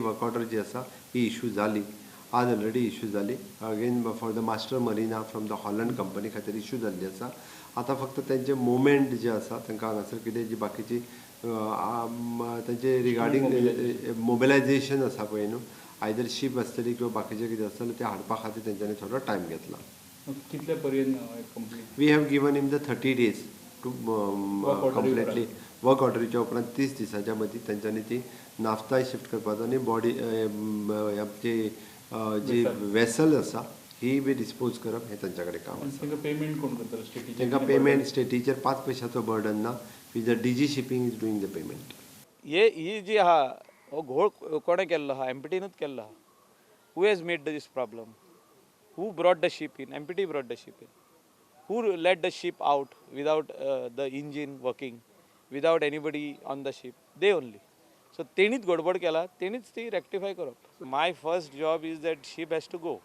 Work order जी आसा ही issue जाली. आज ऑलरेडी इशू जाली again for the Master Marina from the Holland company खातीर इशू जाल्ली आसा. आतां फक्त तेंचे मुवमेंट जे आसा, तांकां हांगासर कितें जी बाकीची तेंचे रिगार्डींग मोबिलायजेशन आसा पळय न्हू, आयदर शीप आसतली किंवा बाकीचें कितें आसतलें, तें हाडपा खातीर तेंच्यांनी थोडो टायम घेतला. कितले पर्यंत complete? We have given him the 30 days to Work order. Completely. Work ऑर्डरीच्या उपरांत 30 दिसाच्या मदीं तेंच्यांनी ती नाफ्ताय शिफ्ट करपाचो आनी बॉडी आमची जी वेसल आसा ही बी डिस्पोज करप हें तेंच्या कडेन काम आसा. तांकां पेमेंट कोण करतलो, स्टेटीचेर? तांकां पेमेंट स्टेटीचेर पांच पयशाचो बर्डन ना. The DG Shipping is doing the payment. हे ही जी आहा, हो घोळ कोणें केल्लो आहा? एमपीटीनूच केल्लो आहा. Who has made this problem? Who brought the ship in? MPT brought the ship in. Who let the ship out without the engine working, without anybody on the ship? They only. So तेणीच गडबड केला, तेणीच ती rectify करप. My first job is that ship has to go.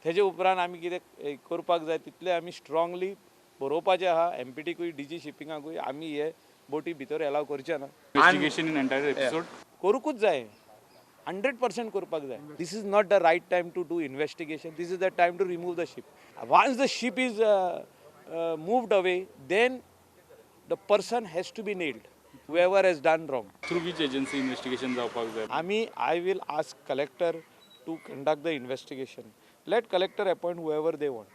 तेजे उपरांत आमी कितें करपाक जाय तितलें आमी स्ट्रांगली बरोवपाचें आहा एमपीटीकूय, डीजी शिपिंगाकूय, आमी हे बोटी भितर एलाव करचे ना. Investigation in entire episode. करूंकूच जाय, 100% करपाक जाय. This is not the right time to do investigation. This is the time to remove the ship. Once the ship is moved away, then the person has to be nailed, whoever has done wrong. Through which agency investigation जावपाक जाय? आमी, I will ask collector to conduct the investigation. Let collector appoint whoever they want.